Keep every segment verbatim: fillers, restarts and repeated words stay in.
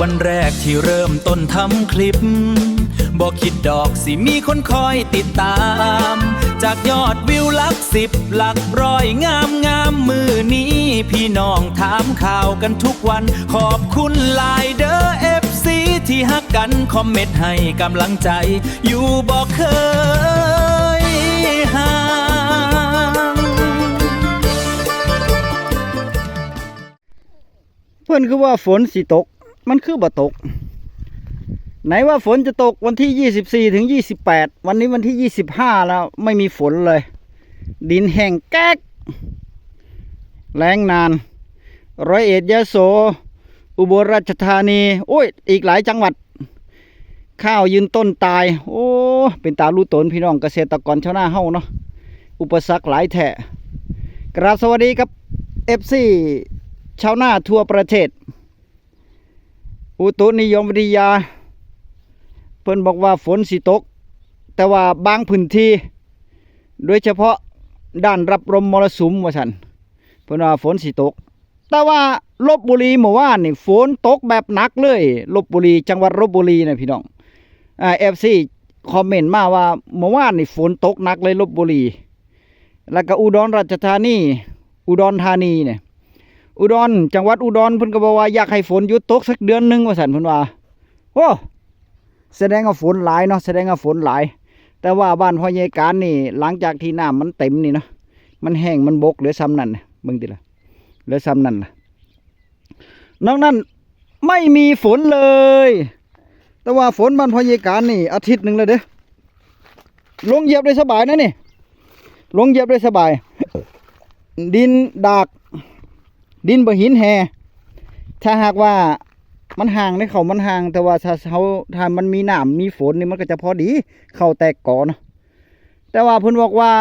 วันแรกที่เริ่มต้นทำคลิป บอกคิดดอกสิมีคนคอยติดตาม จากยอดวิวหลักสิบหลักร้อยงามงามมือนี้ พี่น้องถามข่าวกันทุกวัน ขอบคุณหลายเด้อเอฟซีที่ฮักกัน คอมเมนต์ให้กำลังใจ อยู่บอกเคยห่าง เพิ่นคือว่าฝนสิตก มันคือบ่ตก ไหนว่าฝนจะตกวันที่ยี่สิบสี่ถึงยี่สิบแปด วันนี้วันที่ยี่สิบห้าแล้ว ไม่มีฝนเลย ดินแห้งแก๊ก แล้งนาน ร้อยเอ็ด ยโส อุบลราชธานี โอ้ย อีกหลายจังหวัด ข้าวยืนต้นตาย โอ้ เป็นตาลูตนพี่น้องเกษตรกรชาวนาเฮาเนาะ อุปสรรคหลายแท้ กราบสวัสดีครับ เอฟซี ชาวนาทั่วประเทศ อุตุนิยมวิทยา เพิ่นบอกว่าฝนสิตก แต่ว่าบางพื้นที่ โดยเฉพาะด้านรับลมมรสุมว่าซั่น เพิ่นว่าฝนสิตก แต่ว่าลพบุรีเมื่อวานนี่ฝนตกแบบหนักเลย ลพบุรี จังหวัดลพบุรีนะพี่น้อง อ่า เอฟซี คอมเมนต์มาว่าเมื่อวานนี่ฝนตกหนักเลยลพบุรี แล้วก็อุดรราชธานี อุดรธานีเนี่ย อุดร จังหวัดอุดร เพิ่นก็บอกว่าอยากให้ฝนหยุดตกสักเดือนหนึ่งว่าซั่น เพิ่นว่า โอ้ แสดงว่าฝนหลายเนาะ แสดงว่าฝนหลาย แต่ว่าบ้านพ่อใหญ่การนี่ หลังจากที่น้ำมันเต็มนี่เนาะ มันแห้งมันบกเหลือส่ำนั่นน่ะ เบิ่งติล่ะ เหลือส่ำนั่นน่ะ นอกนั้นไม่มีฝนเลย แต่ว่าฝนบ้านพ่อใหญ่การนี่ อาทิตย์หนึ่งเลยเด้ ลงเหยียบได้สบายนะนี่ ลงเหยียบได้สบาย ดินดาก ดินบ่หินแห่ ถ้าหากว่ามันห่างในเขามันห่าง แต่ว่าถ้าเขาถ้ามันมีน้ำมีฝนนี่มันก็จะพอดี เขาแตกกอเนาะ แต่ว่าเพิ่นบอกว่า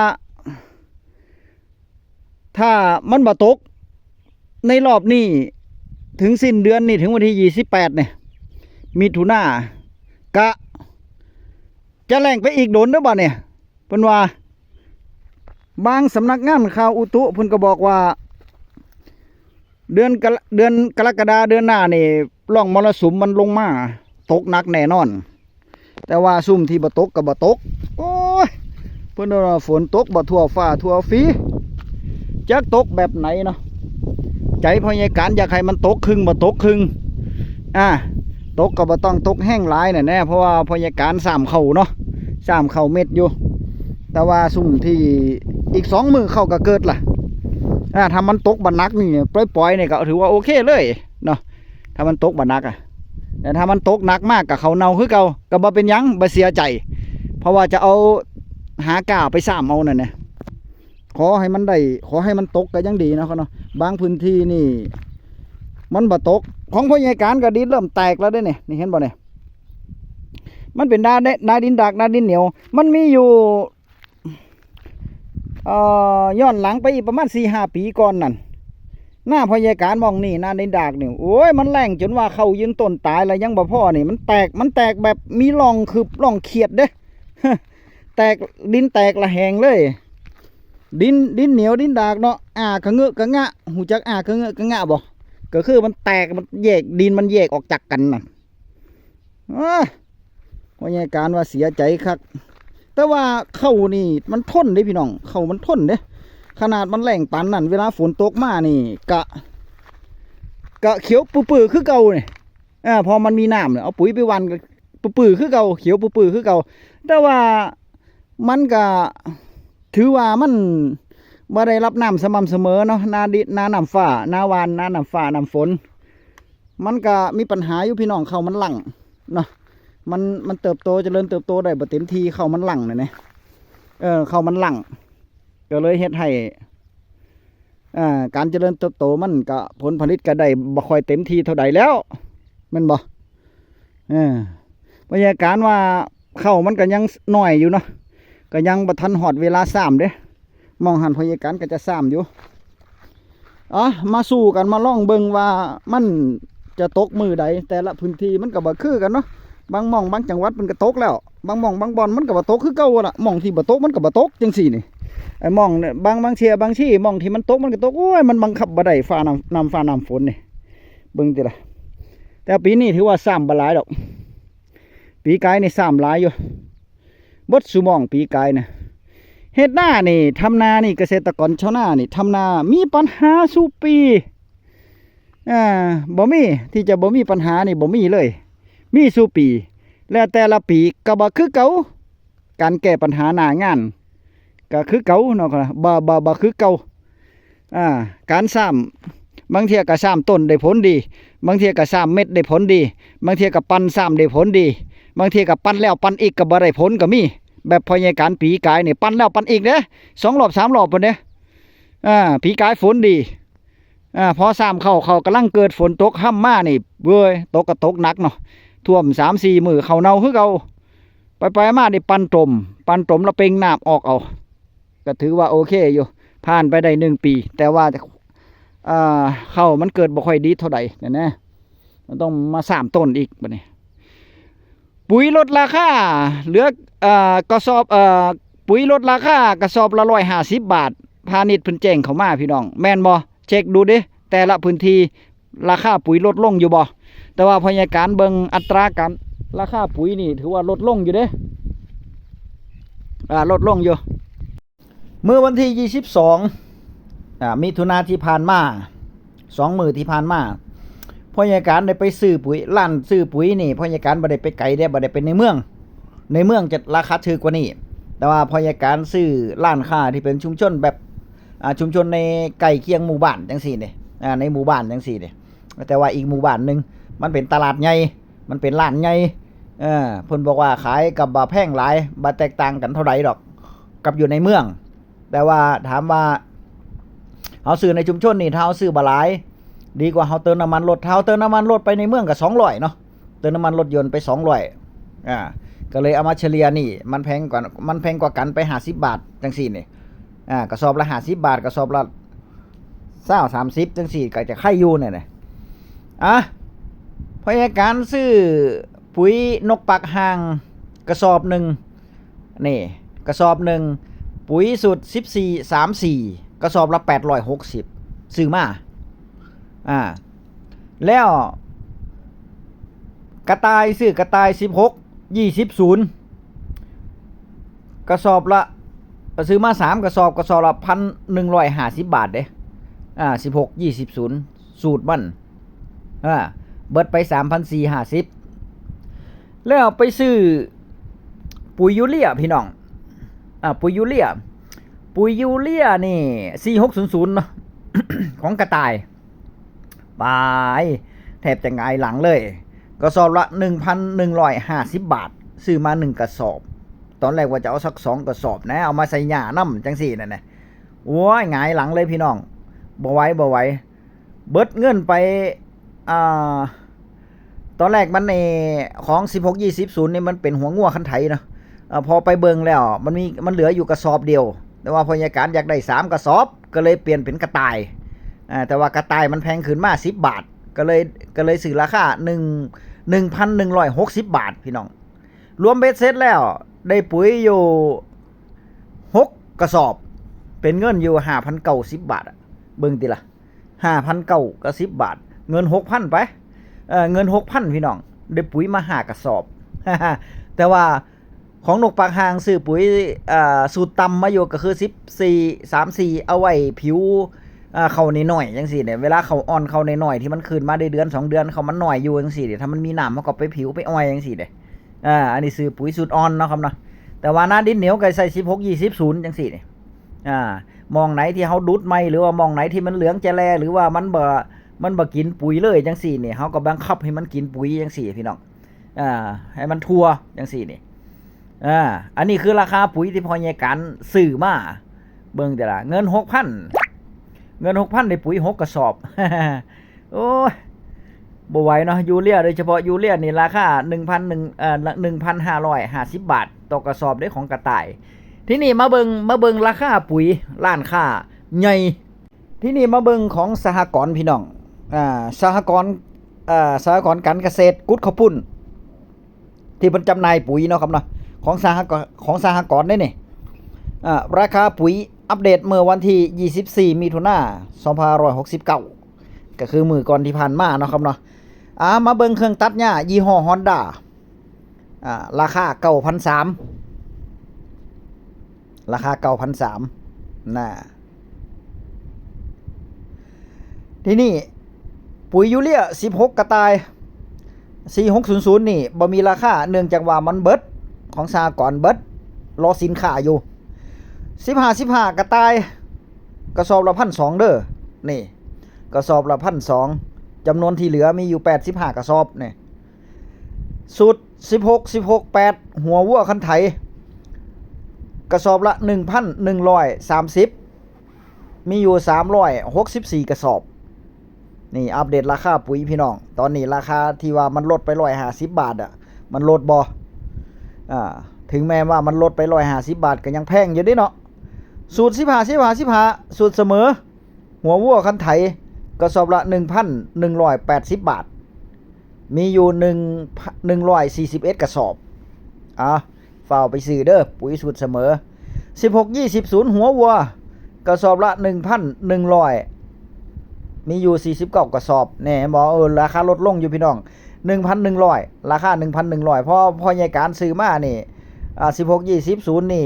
ถ้ามันบ่ตก ในรอบนี้ ถึงสิ้นเดือนนี่ ถึงวันที่ยี่สิบแปดเนี่ย มิถุนากะ จะแล้งไปอีกโดนเด้อบ่เนี่ย เพิ่นว่า บางสำนักงานข่าวอุตุเพิ่นก็บอกว่า เดือนกรเดือนกรกฎาเดือนหน้านี่ ร่องมรสุมมันลงมา ตกหนักแน่นอน แต่ว่าซุ่มที่บ่ตกก็บ่ตก โอ้ย เพิ่นว่าฝนตกบ่ทั่วฟ้าทั่วฟี จักตกแบบไหนเนาะ ใจพ่อใหญ่การอยากให้มันตกครึ่งบ่ตกครึ่ง อ่า ตกก็บ่ต้องตกแห้งหลายน่ะแน่ เพราะว่าพ่อใหญ่การซ้ำเข้าเนาะ ซ้ำเข้าเม็ดอยู่ แต่ว่าซุ่มที่อีกสองมื้อเข้าก็เกิดล่ะ อ่า ถ้ามันตกบ่หนักนี่ ปล่อยๆนี่ก็ถือว่าโอเคเลยเนาะ ถ้ามันตกบ่หนักอะ แต่ถ้ามันตกหนักมากก็เข้าเน่าคือเก่า ก็บ่เป็นหยัง บ่เสียใจ เพราะว่าจะเอาหาก้าไปซ้ำเอานั่นแหละ ขอให้มันได้ ขอให้มันตกก็ยังดีเนาะครับเนาะ บางพื้นที่นี่ มันบ่ตก ของพ่อใหญ่การก็ดินเริ่มแตกแล้วเด้เนี่ย นี่เห็นบ่เนี่ย มันเป็นนาเด้ นาดินดาก นาดินเหนียว มันมีอยู่ เอ่อ ย้อนหลังไปอีกประมาณสี่ห้าปีก่อนนั่น นาพ่อใหญ่การหม่องนี่ นาดินดากนี่ โอ้ย มันแล้งจนว่าเข้ายืนต้นตายแล้วยังบ่พอนี่ มันแตก มันแตกแบบมีร่องคืบร่องเขียดเด้ แตก ดินแตกละแหงเลย ดิน ดินเหนียว ดินดากเนาะ อ่ากะเงอะกะงะ ฮู้จักอ่ากะเงอะกะงะบ่ ก็คือมันแตก มันแยก ดินมันแยกออกจากกันน่ะ อ้า พ่อใหญ่การว่าเสียใจคัก แต่ว่าเข้านี่มันทนเด้พี่น้อง เข้ามันทนเด้ ขนาดมันแล้งปานนั้น เวลาฝนตกมานี่ กะ กะเขียวปื้อๆคือเก่านี่ อ่า พอมันมีน้ำเนี่ย เอาปุ๋ยไปหว่านก็ปื้อๆคือเก่า เขียวปื้อๆคือเก่า แต่ว่ามันก็ถือว่ามันบ่ได้รับน้ำสม่ำเสมอเนาะ นาดิน นาน้ำฟ้า นาหว่าน นาน้ำฟ้า น้ำฝน มันก็มีปัญหาอยู่พี่น้อง เข้ามันหลั่งเนาะ มัน มันเติบโต เจริญเติบโตได้บ่เต็มที่ เข้ามันหลั่งน่ะนะ เออ เข้ามันหลั่ง ก็เลยเฮ็ดให้ อ่า การเจริญเติบโตมันก็ ผลผลิตก็ได้บ่ค่อยเต็มที่เท่าใดแล้ว แม่นบ่ เออ พ่อใหญ่การว่าเข้ามันก็ยังน้อยอยู่เนาะ ก็ยังบ่ทันฮอดเวลาซ้ำเด้ หม่องหั่นพ่อใหญ่การก็จะซ้ำอยู่ อ่ะ มาสู้กัน มาลองเบิ่งว่ามันจะตกมื้อใด แต่ละพื้นที่มันก็บ่คือกันเนาะ บางหม่องบางจังหวัดมันก็ตกแล้ว บางหม่องบางบ่อนมันก็บ่ตกคือเก่าหั่นล่ะ หม่องที่บ่ตกมันก็บ่ตกจังซี่นี่ ไอ้หม่องเนี่ย บาง บางเทื่อ บางที่ หม่องที่มันตกมันก็ตก โอ้ย มันบังคับบ่ได้ ฟ้าน้ำ น้ำฟ้าน้ำฝนนี่ เบิ่งติล่ะ แต่ปีนี้ถือว่าซ้ำบ่หลายดอก ปีกายนี่ซ้ำหลายอยู่ เบิดซุหม่องปีกายนะ เฮ็ดนานี่ ทำนานี่ เกษตรกรชาวนานี่ ทำนามีปัญหาซุปี อ่า บ่มี ที่จะบ่มีปัญหานี่บ่มีเลย มีซุปี และแต่ละปีก็บ่คือเก่า การแก้ปัญหาหน้างาน ก็คือเก่าเนาะ บ่ บ่ บ่คือเก่า อ่า การซ้ำ บางเทื่อก็ซ้ำต้นได้ผลดี บางเทื่อก็ซ้ำเม็ดได้ผลดี บางเทื่อก็ปั่นซ้ำได้ผลดี บางเทื่อก็ปั่นแล้วปั่นอีกก็บ่ได้ผลก็มี แบบพ่อใหญ่การปีกายนี่ ปั่นแล้วปั่นอีกเด้ สองรอบสามรอบพุ้นเด้ อ่า ปีกายฝนดี อ่า พอซ้ำเข้า เข้ากำลังเกิด ฝนตกฮ่ำมานี่ เว้ย ตกก็ตกหนักเนาะ ท่วมสามสี่มื้อ เข้าเน่าคือเก่า ไปไปมาได้ปั่นตม ปั่นตมแล้วเป่งน้ำออกเอา ก็ถือว่าโอเคอยู่ ผ่านไปได้หนึ่งปี แต่ว่า อ่า เข้ามันเกิดบ่ค่อยดีเท่าใดนั่นนะ มันต้องมาซ้ำต้นอีกบัดนี้ ปุ๋ยลดราคา เหลือ เอ่อ กระสอบ เอ่อ ปุ๋ยลดราคากระสอบละร้อยห้าสิบบาท พาณิชย์เพิ่นแจ้งเข้ามาพี่น้อง แม่นบ่ เช็คดูเด้ แต่ละพื้นที่ราคาปุ๋ยลดลงอยู่บ่ แต่ว่าพ่อใหญ่การเบิ่งอัตราการราคาปุ๋ยนี่ถือว่าลดลงอยู่เด้ อ่า ลดลงอยู่ เมื่อวันที่ยี่สิบสอง อ่า มิถุนาที่ผ่านมา สองมื้อที่ผ่านมา พ่อใหญ่การได้ไปซื้อปุ๋ย ร้านซื้อปุ๋ยนี่ พ่อใหญ่การบ่ได้ไปไกลเด้ บ่ได้ไปในเมือง ในเมืองจะราคาถูกกว่านี้ แต่ว่าพ่อใหญ่การซื้อร้านค้าที่เป็นชุมชนแบบ อ่า ชุมชนในใกล้เคียงหมู่บ้านจังซี่นี่ อ่า ในหมู่บ้านจังซี่นี่ แต่ว่าอีกหมู่บ้านหนึ่ง มันเป็นตลาดใหญ่ มันเป็นร้านใหญ่ เออ เพิ่นบอกว่าขายก็บ่แพงหลาย บ่แตกต่างกันเท่าใดดอก กับอยู่ในเมือง แต่ว่าถามว่า เฮาซื้อในชุมชนนี่ ถ้าเฮาซื้อบ่หลาย ดีกว่าเฮาเติมน้ำมันรถ ถ้าเฮาเติมน้ำมันรถไปในเมืองก็สองร้อยเนาะ เติมน้ำมันรถยนต์ไปสองร้อย อ่า ก็เลยเอามาเฉลี่ยนี่ มันแพงกว่า มันแพงกว่ากันไปห้าสิบบาทจังซี่นี่ อ่า กระสอบละห้าสิบบาท กระสอบละซาว สามสิบ จังซี่ ก็จะไคอยู่เนี่ยนะ อ่ะ พ่อใหญ่การซื้อปุ๋ยนกปากห่างกระสอบหนึ่ง นี่ กระสอบหนึ่ง ปุ๋ยสูตรสิบสี่สามสี่ กระสอบละแปดร้อยหกสิบ ซื้อมา อ่า แล้ว กระต่าย ซื้อกระต่าย สิบหก ยี่สิบ ศูนย์ กระสอบละ ซื้อมาสามกระสอบ กระสอบละ พันหนึ่งร้อยห้าสิบ บาทเด้ อ่า สิบหก ยี่สิบ ศูนย์ สูตรมัน อ่า เบิดไป สามพันสี่ห้าสิบ แล้วไปซื้อ ปุ๋ยยูเรียพี่น้อง อ่า ปุ๋ยยูเรีย ปุ๋ยยูเรียนี่ สี่หกศูนย์ศูนย์ เนาะ ของกระต่าย บาย แทบจะหงายหลังเลย กระสอบละ หนึ่งพันหนึ่งร้อยห้าสิบ บาท ซื้อมาหนึ่งกระสอบ ตอนแรกว่าจะเอาสักสองกระสอบนะ เอามาใส่หญ้านำจังซี่นั่นนะ โอ้ย หงายหลังเลยพี่น้อง บ่ไหว บ่ไหว เบิดเงินไป อ่า ตอนแรกมันนี่ ของ สิบหก ยี่สิบ ศูนย์ นี่มันเป็นหัวงัวคันไถเนาะ อ่า พอไปเบิ่งแล้ว มันมี มันเหลืออยู่กระสอบเดียว แต่ว่าพ่อใหญ่การอยากได้สามกระสอบ ก็เลยเปลี่ยนเป็นกระต่าย อ่า แต่ว่ากระต่ายมันแพงขึ้นมา สิบ บาท ก็เลย ก็เลยซื้อราคา หนึ่ง หนึ่งพันหนึ่งร้อยหกสิบ บาทพี่น้อง รวมเบ็ดเสร็จแล้ว ได้ปุ๋ยอยู่ หกกระสอบ เป็นเงินอยู่ ห้าพันเก้าสิบ บาทอะ เบิ่งติล่ะ ห้าพันเก้ากับ สิบ บาท เงิน หกพัน ไป เอ่อ เงิน หกพัน พี่น้อง ได้ปุ๋ยมาห้ากระสอบ แต่ว่าของนกปากห่างซื้อปุ๋ย เอ่อ สูตรต่ำมาอยู่ก็คือ สิบสี่สามสี่ เอาไว้ผิว อ่า เข้าน้อยๆจังซี่เนี่ย เวลาเข้าอ่อนเข้าน้อยๆที่มันขึ้นมาได้เดือนสองเดือน เข้ามันน้อยอยู่จังซี่เนี่ย ถ้ามันมีน้ำเฮาก็ไปผิวไปอ่อยจังซี่เด้ อ่า อันนี้ซื้อปุ๋ยสูตรอ่อนเนาะครับเนาะ แต่ว่าหน้าดินเหนียวก็ใส่ สิบหก ยี่สิบ ศูนย์ จังซี่นี่ อ่า หม่องไหนที่เฮาดูดไม่ หรือว่าหม่องไหนที่มันเหลืองแจแล หรือว่ามันบ่ มันบ่กินปุ๋ยเลยจังซี่นี่ เฮาก็บังคับให้มันกินปุ๋ยจังซี่พี่น้อง อ่า ให้มันทั่วจังซี่นี่ อ่า อันนี้คือราคาปุ๋ยที่พ่อใหญ่การซื้อมา เบิ่งแต่ละ เงิน หกพัน เงิน หกพัน ได้ปุ๋ยหกกระสอบ โอ้ย บ่ไหวเนาะ ยูเรีย โดยเฉพาะยูเรียนี่ราคา หนึ่งพันหนึ่ง เอ่อ หนึ่งพันห้าร้อยห้าสิบ บาทต่อกระสอบเด้ของกระต่าย ทีนี้มาเบิ่ง มาเบิ่งราคาปุ๋ยร้านค้าใหญ่ ทีนี้มาเบิ่งของสหกรณ์พี่น้อง อ่า สหกรณ์ อ่า สหกรณ์การเกษตรกุดข้าวปุ้น ที่เพิ่นจำหน่ายปุ๋ยเนาะครับเนาะ ของสหกรณ์ ของสหกรณ์เด้นี่ อ่า ราคาปุ๋ยอัปเดตเมื่อวันที่ ยี่สิบสี่ มิถุนา สองพันห้าร้อยหกสิบเก้า ก็คือมื้อก่อนที่ผ่านมาเนาะครับเนาะ อ่า มาเบิ่งเครื่องตัดหญ้ายี่ห้อฮอนด้า อ่า ราคาเก้าพันสาม ราคาเก้าพันสาม นะ ทีนี้ ปุ๋ยยูเรียสิบหกกระต่าย สี่หกศูนย์ศูนย์ นี่บ่มีราคา เนื่องจากว่ามันเบิด ของสหกรณ์เบิด รอสินค้าอยู่ สิบห้า สิบห้ากระต่าย กระสอบละพันสองเด้อ นี่ กระสอบละพันสอง จำนวนที่เหลือมีอยู่แปดสิบห้ากระสอบ นี่ สูตรสิบหก สิบหก แปด หัววัวคันไถ กระสอบละหนึ่งพันหนึ่งร้อยสามสิบ มีอยู่สามร้อยหกสิบสี่กระสอบ นี่อัปเดตราคาปุ๋ยพี่น้อง ตอนนี้ราคาที่ว่ามันลดไปร้อยห้าสิบบาทอะ มันลดบ่ อ่า ถึงแม้ว่ามันลดไปร้อยห้าสิบบาทก็ยังแพงอยู่เด้เนาะ สูตรสิบห้า สิบห้า สิบห้า สูตรเสมอ หัววัวคันไถ กระสอบละหนึ่งพันหนึ่งร้อยแปดสิบบาท มีอยู่หนึ่ง หนึ่งร้อยสี่สิบเอ็ดกระสอบ อ่ะ ฟ้าวไปซื้อเด้อ ปุ๋ยสูตรเสมอ สิบหก ยี่สิบ ศูนย์ หัววัว กระสอบละหนึ่งพันหนึ่งร้อย มีอยู่สี่สิบเก้ากระสอบ แน่บ่ เออ ราคาลดลงอยู่พี่น้อง หนึ่งพันหนึ่งร้อย ราคาหนึ่งพันหนึ่งร้อย เพราะพ่อใหญ่การซื้อมานี่ อ่า สิบหก ยี่สิบ ศูนย์ นี่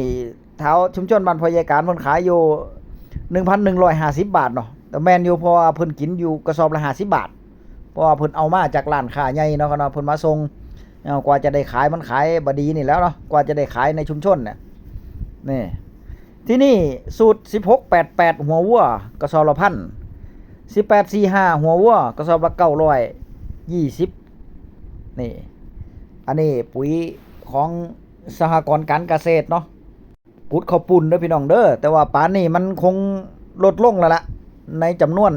แถวชุมชนบ้านพ่อใหญ่การเพิ่นขายอยู่หนึ่งพันหนึ่งร้อยห้าสิบบาทเนาะ แต่แม่นอยู่ เพราะว่าเพิ่นกินอยู่กระสอบละห้าสิบบาท เพราะว่าเพิ่นเอามาจากร้านค้าใหญ่เนาะครับเนาะ เพิ่นมาส่ง เอา กว่าจะได้ขายมันขายบ่ดีนี่แหล้วเนาะ กว่าจะได้ขายในชุมชนเนี่ย นี่ ที่นี่สูตรสิบหกแปดแปด หัววัว กระสอบละพัน สิบแปดสี่ห้า หัววัว กระสอบละเก้าร้อยยี่สิบ นี่ อันนี้ปุ๋ยของสหกรณ์การเกษตรเนาะ ขุดข้าวปุ้นเด้อพี่น้องเด้อ แต่ว่าป่านนี้มันคงลดลงแล้วละ ในจำนวน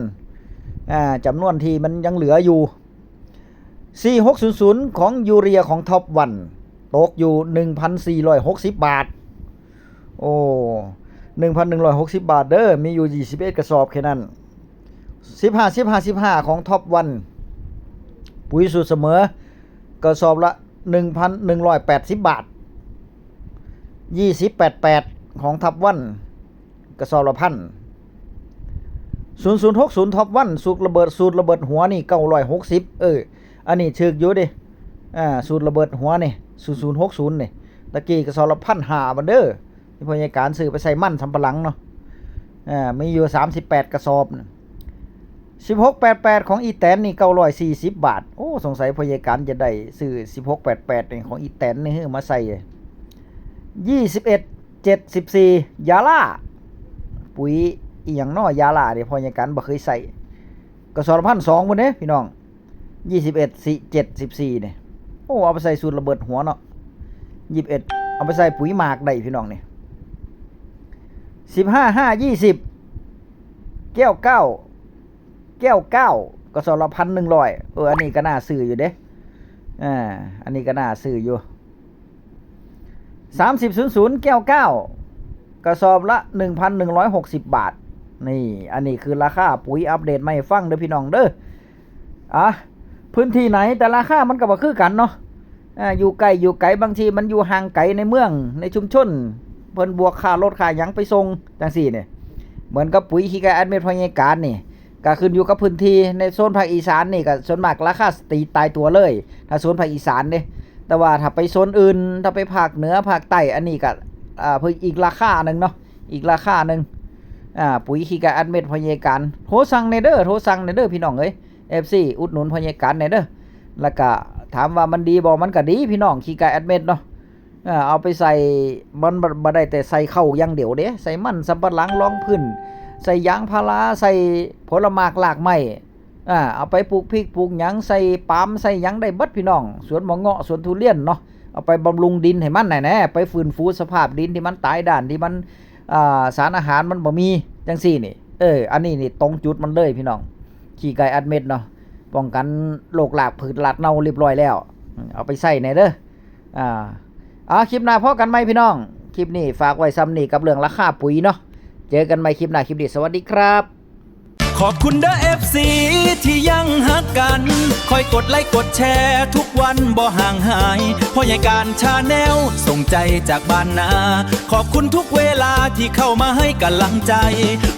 อ่า จำนวนที่มันยังเหลืออยู่ สี่หกศูนย์ศูนย์ ของยูเรียของ Top One ตกอยู่ หนึ่งพันสี่ร้อยหกสิบ บาท โอ้ หนึ่งพันหนึ่งร้อยหกสิบ บาทเด้อ มีอยู่ยี่สิบเอ็ดกระสอบแค่นั้น สิบห้า สิบห้า สิบห้า ของ Top One ปุ๋ยสูตรเสมอ กระสอบละ หนึ่งพันหนึ่งร้อยแปดสิบ บาท ยี่สิบแปดแปด ของ Top One กระสอบละพัน ศูนย์ศูนย์หกศูนย์ Top One สูตรระเบิด สูตรระเบิดหัวนี่ เก้าร้อยหกสิบ เออ อันนี้ถืกอยู่เด้ อ่า สูตรระเบิดหัวนี่ ศูนย์ศูนย์หกศูนย์ นี่ ตะกี้กระสอบละพันห้า บาทเด้อ ที่พ่อใหญ่การซื้อไปใส่มันสำปะหลังเนาะ อ่า มีอยู่สามสิบแปดกระสอบน่ะ สิบหกแปดแปด ของอีแตนนี่ เก้าร้อยสี่สิบ บาท โอ้ สงสัยพ่อใหญ่การจะได้ซื้อ สิบหกแปดแปด นี่ของอีแตนนี่มาใส่ ยี่สิบเอ็ดเจ็ดสิบสี่ ยาล่า ปุ๋ยอีหยังน้อยาล่าเด้ พ่อใหญ่การบ่เคยใส่ กระสอบละพันสองพุ้นเด้พี่น้อง ยี่สิบเอ็ด สี่ เจ็ดสิบสี่ นี่ โอ้ เอาไปใส่สูตรระเบิดหัวเนาะ ยี่สิบเอ็ด เอาไปใส่ปุ๋ยหมากได้พี่น้องนี่ สิบห้า ห้า ยี่สิบ แก้วเก้า แก้วเก้า กระสอบละพันหนึ่งร้อย เออ อันนี้ก็น่าซื้ออยู่เด้ อ่า อันนี้ก็น่าซื้ออยู่ สามสิบศูนย์ศูนย์ แก้วเก้า กระสอบละ หนึ่งพันหนึ่งร้อยหกสิบ บาท นี่ อันนี้คือราคาปุ๋ยอัปเดตมาให้ฟังเด้อพี่น้องเด้อ อ่ะ พื้นที่ไหนแต่ราคามันก็บ่คือกันเนาะ อ่า อยู่ใกล้อยู่ไกล บางทีมันอยู่ห่างไกลในเมือง ในชุมชน เพิ่นบวกค่ารถค่าหยังไปส่งจังซี่เนี่ย เหมือนกับปุ๋ยขี้ไก่อัดเม็ดพ่อใหญ่การนี่ ก็ขึ้นอยู่กับพื้นที่ ในโซนภาคอีสานนี่ก็ส่วนมากราคาตีตายตัวเลย ถ้าโซนภาคอีสานเด้ แต่ว่าถ้าไปโซนอื่น ถ้าไปภาคเหนือภาคใต้ อันนี้ก็ อ่า เพิ่นอีกราคาหนึ่งเนาะ อีกราคาหนึ่ง อ่า ปุ๋ยขี้ไก่อัดเม็ดพ่อใหญ่การ โทรสั่งแหน่เด้อ โทรสั่งแหน่เด้อพี่น้องเอ้ย เอฟซี อุดหนุนพ่อใหญ่การแหน่เด้อ แล้วก็ถามว่ามันดีบ่ มันก็ดีพี่น้อง ขี้ไก่อัดเม็ดเนาะ เออ เอาไปใส่ มันบ่ บ่ได้แต่ใส่ข้าวอย่างเดียวเด้ ใส่มันสำปะหลัง รองพื้น ใส่ยางพารา ใส่ผลหมากรากไม้ อ่า เอาไปปลูกพริกปลูกหยัง ใส่ปาล์ม ใส่หยังได้เบิดพี่น้อง สวนมะเงาะ สวนทุเรียนเนาะ เอาไปบำรุงดินให้มันแหน่แหน่ ไปฟื้นฟูสภาพดินที่มันตายด้าน ที่มัน อ่า สารอาหารมันบ่มีจังซี่นี่ เออ อันนี้นี่ตรงจุดมันเลยพี่น้อง ขี้ไก่อัดเม็ดเนาะ ป้องกันโรครากพืชรากเน่าเรียบร้อยแล้ว อืม เอาไปใส่แหน่เด้อ อ่า อ่า คลิปหน้าพ้อกันใหม่พี่น้อง คลิปนี้ฝากไว้ส่ำนี้กับเรื่องราคาปุ๋ยเนาะ เจอกันใหม่คลิปหน้า คลิปนี้สวัสดีครับ ขอบคุณเด้อ เอฟซี ที่ยังฮักกัน คอยกดไลค์กดแชร์ทุกวันบ่ห่างหาย พ่อใหญ่การชาแนล ส่งใจจากบ้านนา ขอบคุณทุกเวลาที่เข้ามาให้กำลังใจ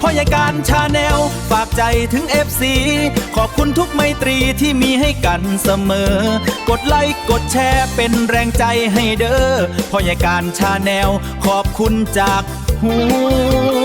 พ่อใหญ่การชาแนล ฝากใจถึง เอฟซี ขอบคุณทุกไมตรีที่มีให้กันเสมอ กดไลค์กดแชร์เป็นแรงใจให้เด้อ พ่อใหญ่การชาแนล ขอบคุณจากหัว